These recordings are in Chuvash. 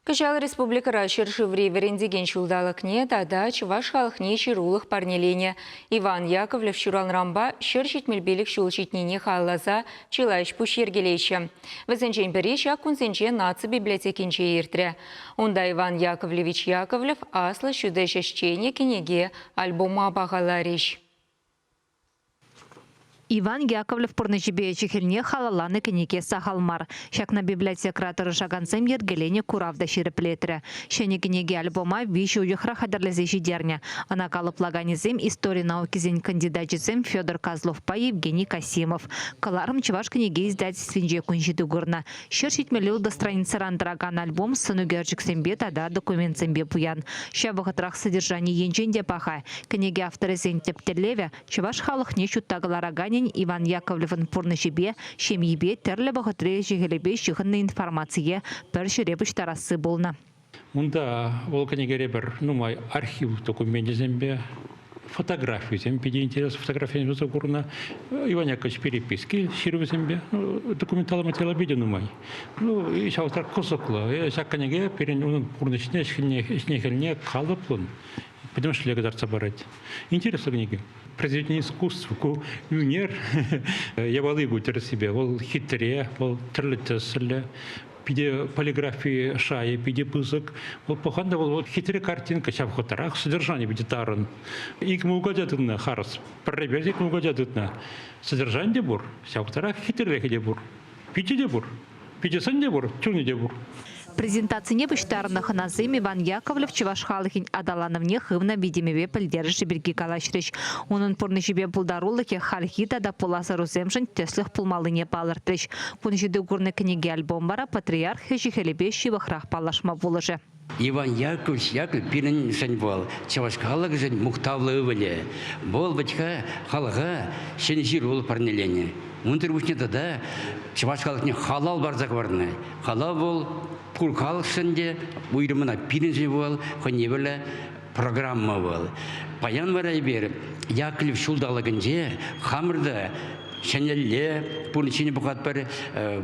Кӑҫал республикӑра ҫӗршыври вӗрентекен ҫулталӑкне тата чӑваш халӑхне ҫырулӑх парнеленӗ Иван Яковлев ҫуралнӑранпа 175 ҫул ҫитнине халалласа чылай ӗҫ-пуҫ йӗркелеҫҫӗ. Вӗсенчен пӗри ҫак кунсенче наци библиотекинче иртрӗ. Унта Иван Яковлевич Яковлев аслӑ ҫутӗҫ ӗҫченӗ кӗнеке альбома пахаларӗҫ. Иван Яковлев пурнӑҫӗпе ӗҫӗ-хӗлне халалланӑ кӗнеке сахал мар. Ҫакна библиотекӑра тӑрӑшакансем йӗркеленӗ курав та ҫирӗплетрӗ. Ҫӗнӗ кӗнеке-альбома виҫ уйӑхра хатӗрлесе ҫитернӗ. Ӑна калӑплаканӗсем истори наукисен кандидачӗсем Федор Козловпа Евгений Касимов. Кӑларӑм Чӑваш кӗнеке издательствинче кун ҫути курнӑ. 170 ултӑ страницӑран тӑракан альбом сӑнӳкерчӗксемпе тата документсемпе пуян. Ҫав вӑхӑтрах содержани енчен те паха. Кӗнеке авторӗсен тӗп тӗллевӗ чӑваш халӑхне ҫутта кӑлараканӗн Иван Яковлевӑн пурнӑҫӗпе, ҫемйипе тӗрлӗ вӑхӑтри ӗҫӗ-хӗлӗпе ҫыхӑннӑ информацие пӗр ҫӗре пуҫтарасси пулнӑ. Унта вӑл кӗнекере пӗр нумай архив докуменчӗсемпе, фотографисем питӗ интереслӗ фотографисем усӑ курнӑ. Иван Яковлевич переписки ҫырӑвӗсемпе документаллӑ материал питӗ нумай. Ну, ҫав кӑсӑклӑ. Ҫак кӗнеке пирӗн унӑн пурнӑҫне, ӗҫне-хӗлне калӑплӑн пӗтӗмӗшле кӑтартса парать. Интереслӗ кӗнеке. Произведение искусства ку ӳнер япали ку тӗрӗссипе. Вӑл хитре, вӑл тӗрлӗ тӗслӗ, питӗ полиграфи шайӗ питӗ пысӑк. Вӑл пӑхан та вӑл хитре картинка ҫав вӑхӑтрах содержани питӗ тарӑн. Ик мулкача тытнӑ харӑс. Пӗррепе ик мулкача тытнӑ. Содержани те пур, ҫав вӑхӑтрах хитрелӗхӗ те пур. Пичӗ те пур. Пичӗсен те пур, чунӗ те пур. Презентацине пуҫтарӑннӑ хӑнасем Иван Яковлев чӑваш халӑхӗн аталанӑвне хывнӑ витӗмӗпе пӗлтерӗшӗ пирки калаҫрӗҫ. Унӑн пурнӑҫӗпе пултарулӑхӗ хальхи тата пулас ӑрусемшӗн тӗслӗх пулмаллине палӑртрӗҫ. Кун ҫути курнӑ кӗнеке-альбом вара патриарх ӗҫӗ-хӗлӗпе ҫывӑхрах паллашма пулӑшӗ. Иван Яковлевич Яковлев пирӗншӗн вӑл чӑваш халӑхӗшӗн мухтавлӑ ывӑлӗ. Вӑл вӗт-ха халӑха ҫӗнӗ ҫырулӑх парнеленӗ. Унсӑр пуҫне тата чӑваш халӑхне халал парса хӑварнӑ. Халал вӑл пур халӑхшӑн те, уйрӑммӑнах пирӗншӗн вӑл хӑйне евӗрлӗ программа вӑл. Паян вара эпир Яковлев ҫулталӑкӗнче хамӑр та ҫӗнӗлле пурнӑҫ ҫине пӑхатпӑр.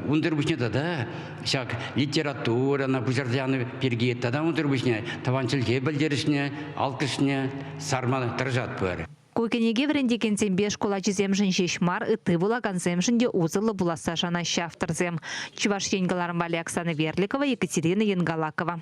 Унсӑр пуҫне тата ҫак литературӑна пуҫарса янӑ пирки тата унсӑр пуҫне тӑван чӗлхе пӗлтерӗшне, алкӑшне сарма тӑрӑшатпӑр. Ку кӗнеке вӗрентекенсемпе шкул ачисемшӗн ҫеҫ мар, ытти вулакансемшӗн те усӑллӑ пуласса шанаҫҫӗ авторсем. Чӑваш Ен кӑларӑмпа Оксана Верликова, Екатерина Янгалакова.